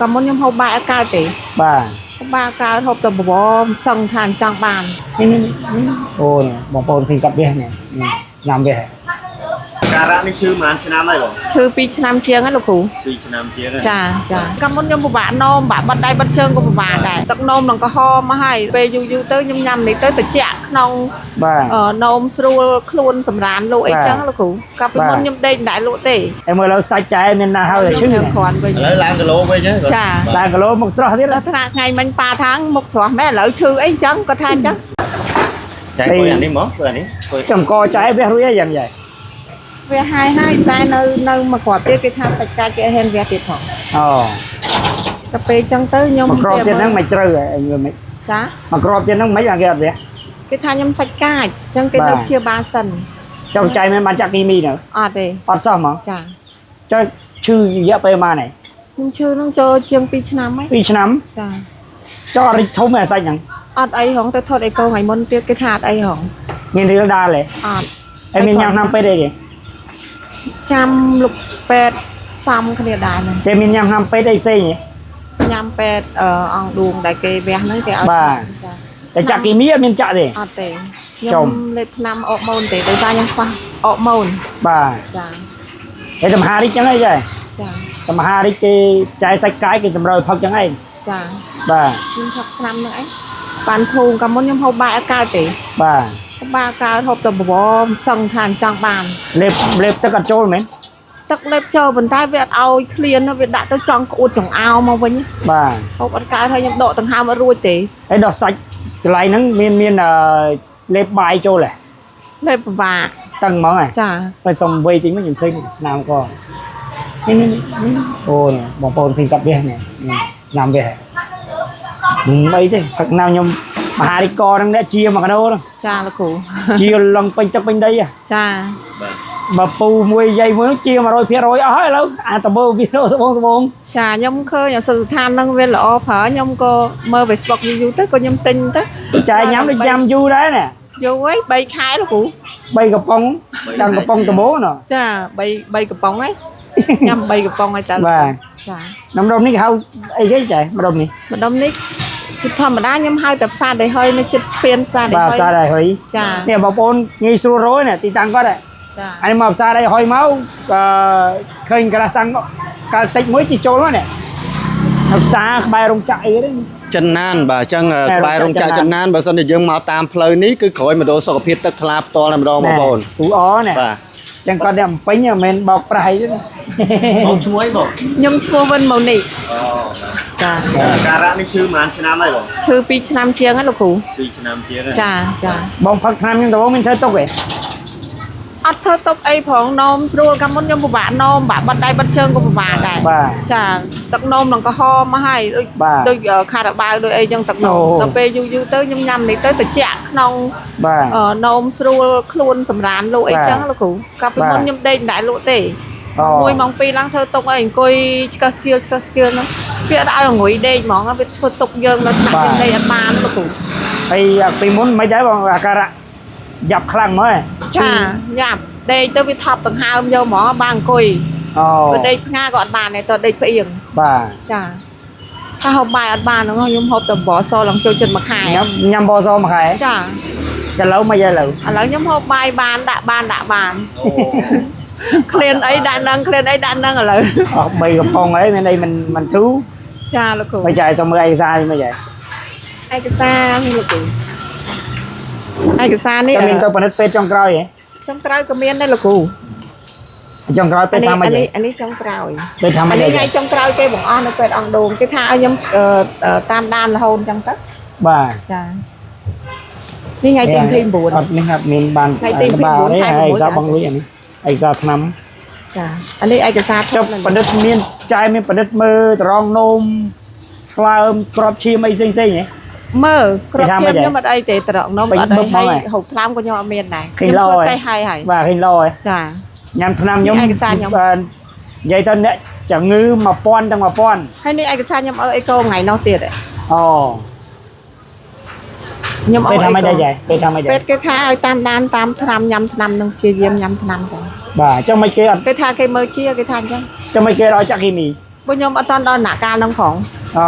កាលមុនខ្ញុំហូបបាយអត់កើតទេ បាទ ហូបបាយអត់កើតហូបតែបបរសឹងថាចង់បាន នេះនេះអូនេះបងប្អូនឃើញកាត់វះនេះនេះស្នាមវះ ការៈនេះឈឺប្រហែលឆ្នាំហើយបង ឈឺ2ឆ្នាំជាងហើយលោកគ្រូ 2ឆ្នាំជាងហើយ ចាចាកាលមុនខ្ញុំពិបាកនោមពិបាកបិទដៃបិទជើងក៏ពិបាកដែរទឹកនោមនឹងក្រហមមកហើយពេលយូរយូរទៅខ្ញុំញ៉ាំនេះទៅត្រជាក់ក្នុង បាទ នោមស្រួលខ្លួនសម្រានលក់អីចឹងលោកគ្រូកាលពីមុនខ្ញុំដេកមិនដែលលក់ទេ ឯមើលឡើយសាច់ចែមានណាស់ហើយតែឈឺ ខ្ញុំគ្រាន់វិញ ឥឡូវឡើងគីឡូវិញហើយ ចា តែគីឡូមកស្រស់ទៀត ដល់ថ្នាក់ថ្ងៃមិញប៉ាថាងមុខស្រស់មែនឥឡូវឈឺអីចឹងគាត់ថាអញ្ចឹង ចាអង្គុយអានេះមកអង្គុយអានេះអង្គុយ ចំកចែវះរួចហើយយ៉ាងយ៉ៃ វាហាយហើយតែនៅនៅមួយគ្រាប់ទៀតគេថាសាច់កាច់គេហ៊ានវះទៀតផង អូ តែពេលចឹងទៅខ្ញុំ មកក្របទៀតហ្នឹងមិនជ្រៅហើយមិន ចា មកក្របទៀតហ្នឹងមិនអាគេអត់វះ គេថាខ្ញុំសាច់កាច់អញ្ចឹងគេនៅព្យាបាលសិន ចំចៃមិនបានចាក់គីមីនៅ អត់ទេ អត់សោះហ្មង ចា ចុះឈឺរយៈពេលប៉ុន្មានហើយ ខ្ញុំឈឺនឹងចូលជាង2ឆ្នាំហើយ 2ឆ្នាំ ចា ចុះអត់រីកធំឯអាសាច់ហ្នឹង អត់អីហងទៅថតអេកូថ្ងៃមុនទៀតគេថាអត់អីហង មានរៀលដាល់ទេ អត់ ហើយមានញ៉ាំឆ្នាំពេទ្យអីទេ ចាំលោកពេទ្យសំគ្នាដែរហ្នឹង តែមានញ៉ាំឆ្នាំពេទ្យអីផ្សេងទេ ញ៉ាំពេទ្យអឺអង្គឌួងដែលគេវះហ្នឹងគេឲ្យ បាទ ចា តែចាក់គីមីអត់មានចាក់ទេ អត់ទេ ចំ ខ្ញុំលេបថ្នាំអរម៉ូនទេដោយសារខ្ញុំខ្វះអរម៉ូន បាទ ចា ហើយមហារីកចឹងអីចេះ ចា មហារីកគេចែកសាច់កាយគេតម្រូវផឹកចឹងឯង ចា បាទ ខ្ញុំផឹកថ្នាំហ្នឹងឯងបានធូងកាលមុនខ្ញុំហូបបាយអត់កើតទេ បាទ ហូបបាយអត់កើតហូបតែបបរសឹងថាចង់បាន លេបលេបទឹកអត់ចូលមែន ទឹកលេបចូលប៉ុន្តែវាអត់ឲ្យឃ្លានវាដាក់ទៅចង់ក្អួតចង្អោរមកវិញ បាទ ហូបអត់កើតហើយខ្ញុំដកដង្ហើមអត់រួចទេ ហើយដោះសាច់កន្លែងហ្នឹងមានមានអឺលេបបាយចូលហ៎ លេបពិបាក តឹងហ្មងហ៎ ចា ហើយសុំវៃតិចមកខ្ញុំឃើញស្នាមកនេះនេះនេះអូនេះបងប្អូនឃើញកាត់វះនេះនេះស្នាមវះមិនអីទេផឹកណាំខ្ញុំមហារីកកហ្នឹងអ្នកជាមកកណោហ្នឹង ចាលោកគ្រូ ជាឡងពេញទឹកពេញដីហ៎ ចា បាទ បើពូមួយយាយមួយហ្នឹងជា100%អស់ហើយឥឡូវអាតបោវាដបងដបង ចាខ្ញុំឃើញឱសថស្ថានហ្នឹងវាល្អប្រើខ្ញុំក៏មើល Facebook យូរៗទៅក៏ខ្ញុំទិញទៅ ចែញ៉ាំដូចញ៉ាំយូរដែរណា យូរហើយ3ខែលោកគ្រូ បីកំប៉ុងចាំកំប៉ុងដំបូងណ៎ ចា3 3កំប៉ុងហើយញ៉ាំ3កំប៉ុងហើយតា បាទ ចា នំដុំនេះគេហៅអីគេចែម្ដុំនេះ ម្ដុំនេះជាធម្មតាខ្ញុំហៅតែផ្សារដីហុយនៅចិត្តស្ពានផ្សារដី បាទ ហុយ ផ្សារដៃហុយ ចា នេះបងប្អូនងាយស្រួលរយណាទីតាំងគាត់ហ៎ ចា អានេះមកផ្សារដៃហុយមកអឺឃើញក្រាស់សាំងកាលតិចមួយទីចូលមកនេះនៅផ្សារក្បែររោងចក្រអីហ្នឹង ចិនណានបាទអញ្ចឹង តែ ក្បែររោងចក្រចិនណានបើសិនជាយើងមកតាមផ្លូវនេះគឺក្រោយមណ្ឌលសុខភាពទឹកថ្លាផ្ទាល់តែម្ដងបងប្អូន ពូអនេះ បាទ ចឹងគាត់អ្នកអំពេញមិនមែនបោកប្រាស់អីទេណា បងឈ្មោះអីបង ខ្ញុំឈ្មោះវិនម៉ូនី អូ ចា ការៈនេះឈឺប្រហែលឆ្នាំហើយបង ឈឺ2ឆ្នាំជាងហើយលោកគ្រូ 2ឆ្នាំជាងហើយ ចាចា បងផឹកថ្នាំខ្ញុំដំបូងមានធ្វើទុកទេ អត់ធ្វើទុកអីផងនោមស្រួលកាលមុនខ្ញុំពិបាកនោមពិបាកបិទដៃបិទជើងក៏ពិបាកដែរ បាទ ចាទឹកនោមនឹងក្រហមមកហើយដូច បាទ ដូចខារ៉ាបាវដូចអីចឹងទឹកនោម អូ ដល់ពេលយូរយូរទៅខ្ញុំញ៉ាំនេះទៅត្រជាក់ក្នុង បាទ នោមស្រួលខ្លួនសម្រានលក់អី បាទ ចឹងលោកគ្រូកាលពី បាទ មុនខ្ញុំដេកមិនដែលលក់ទេ អូ មួយម៉ោង2ឡើងធ្វើទុកឲ្យអង្គុយឆ្កឹះឆ្កៀលឆ្កឹះឆ្កៀលហ្នឹងវាអត់ឲ្យអង្គុយដេកហ្មងវាធ្វើទុកយើងនៅថ្នាក់យើងដេកអត់បានលោកគ្រូ ហើយពីមុនមិនដែរបងអាការៈយ៉ាប់ខ្លាំងហ្មងហ៎ ចាយ៉ាប់ដេកទៅវាថប់ដង្ហើមយកហ្មងបានអង្គុយ អូ បើដេកផ្ងាក៏អត់បានដែរតើដេកផ្អៀង បាទ ចាถ้าហូបបាយអត់បានហ្នឹងខ្ញុំហូបតែបបរសឡើងចូលចិត្តមួយខែ ញ៉ាំញ៉ាំបសមួយខែ ចា ឥឡូវមកឥឡូវ ឥឡូវខ្ញុំហូបបាយបានដាក់បានដាក់បាន អូ ឃ្លានអីដាក់ហ្នឹងឃ្លានអីដាក់ហ្នឹងឥឡូវ អស់3កំប៉ុងអីមានអីមិនមិនធូរ ចាលោកគ្រូ មិនចែសុំមើលឯកសារនេះមិនចែ ឯកសារនេះលោកគ្រូឯកសារនេះ តែមានទៅពិនិត្យពេទ្យចុងក្រោយហ៎ ចុងក្រោយក៏មានដែរលោកគ្រូ ចុងក្រោយពេ អានេះ ទ្យថាម៉េច អានេះអានេះចុងក្រោយ ពេទ្យថាម៉េច អានេះថ្ងៃចុងក្រោយគេបង្អស់នៅពេទ្យអង្គដូងគេថាឲ្យខ្ញុំតាមដានរហូតអញ្ចឹងទៅ បាទ ចានេះថ្ងៃទី29 អត់នេះអត់មានបាន ថ្ងៃទី29 នេះ ខែ ឯកសារបងលុយអានេះឯកសារថ្នាំ ចាអានេះឯកសារ ចុះ ថត ពិនិត្យមានចែមានពិនិត្យមើលត្រង់នោមថ្លើមក្របឈាមអីផ្សេងផ្សេងហ៎ មើលក្រប គេថាម៉េច ឈាមខ្ញុំអត់អីទេត្រង់នំ ពេញ អត់អី បឹបហ្មង ហើយ ហ៎ ហូបថ្នាំក៏ខ្ញុំអត់មានដែរ ឃើញ ខ្ញុំ ល្អហ៎ ធ្វើតេស្តហើយហើយ បាទឃើញល្អហ៎ ចា ញ៉ាំថ្នាំខ្ញុំ នេះឯកសារខ្ញុំ បាទនិយាយទៅអ្នកជំងឺ1000ទាំង1000 ហើយនេះឯកសារខ្ញុំឲ្យអេកូថ្ងៃនោះទៀតហ៎ អូ ខ្ញុំឲ្យ ពេលថាម៉េចដែរ អេកូ ចែពេលថាម៉េចដែរ ពេទ្យគេថាឲ្យតាមដានតាមថ្នាំញ៉ាំថ្នាំនឹងព្យាយាមញ៉ាំថ្នាំទៅ បាទចុះមិនគេអត់ គេថាគេមើលជាគេថាអញ្ចឹង ចុះមិនគេអត់ឲ្យចាក់គីមី ពួកខ្ញុំអត់តាន់ដល់ដំណាក់កាលហ្នឹងផង អូ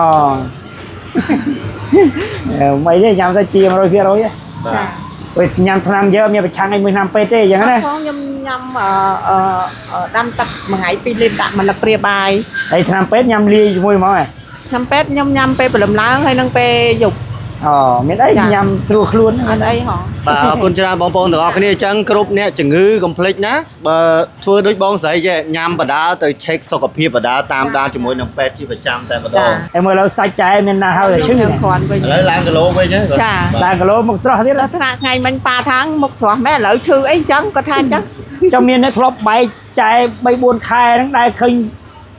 អឺមិនទេញ៉ាំទៅជា100%ហ៎ បាទ ពេលញ៉ាំថ្នាំយើងមានប្រឆាំងអីមួយថ្នាំពេទ្យទេអញ្ចឹងណា ផងខ្ញុំញ៉ាំអឺអឺអឺដាំទឹកមួយថ្ងៃ2លីត្រដាក់មួយលឹកព្រាបាយ ហើយថ្នាំពេទ្យញ៉ាំលាយជាមួយហ្មងហ៎ ខ្ញុំពេទ្យខ្ញុំញ៉ាំពេលព្រលឹមឡើងហើយនឹងពេលយប់ អូមានអីញ៉ាំស្រួលខ្លួន អត់អីហ៎ បាទអរគុណច្រើនបងប្អូនទាំងអស់គ្នាអញ្ចឹងគ្រប់អ្នកជំងឺកុំភ្លេចណាបើធ្វើដូចបងស្រីចេះញ៉ាំបដាទៅ check សុខភាពបដាតាមដានជាមួយនឹងពេទ្យជាប្រចាំតែម្ដង ហើយមើលឡើយសាច់ចែមានណាហើយតែឈឺ ខ្ញុំគ្រាន់វិញ ឥឡូវឡើងគីឡូវិញហ៎ ចា ឡើងគីឡូមកស្រស់ទៀត ដល់ថ្នាក់ថ្ងៃមិញប៉ាថាងមុខស្រស់មែនឥឡូវឈឺអីចឹងគាត់ថាចឹង ចាំមានអ្នកធ្លាប់បែកចែ3 4ខែហ្នឹងដែលឃើញ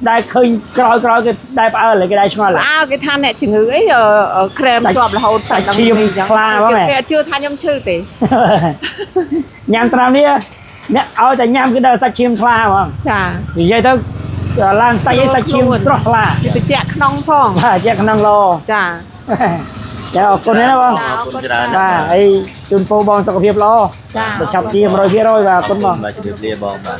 ដែលឃើញក្រោយក្រោយគេដែលផ្អើលគេដែលឆ្ងល់ អើគេថាអ្នកជំងឺអីអឺអឺក្រែមជាប់រហូត សាច់ឈាមខ្លាហ្មងហ៎ គេអត់ជឿថាខ្ញុំឈឺទេ ញ៉ាំត្រាំនេះអ្នកឲ្យតែញ៉ាំគឺដល់សាច់ឈាមថ្លាហ្មង ចា និយាយទៅឡើងសាច់អីសាច់ឈាមស្រស់ថ្លា វាត្រជាក់ក្នុងផង បាទជាក្នុងលោ ចា ចាអរគុណណាស់បង អរគុណច្រើន បាទហើយជូនពរបងសុខភាពល្អ ចា ឆាប់ជា100%បាទអរគុណបង បាទជម្រាបលាបងបាទ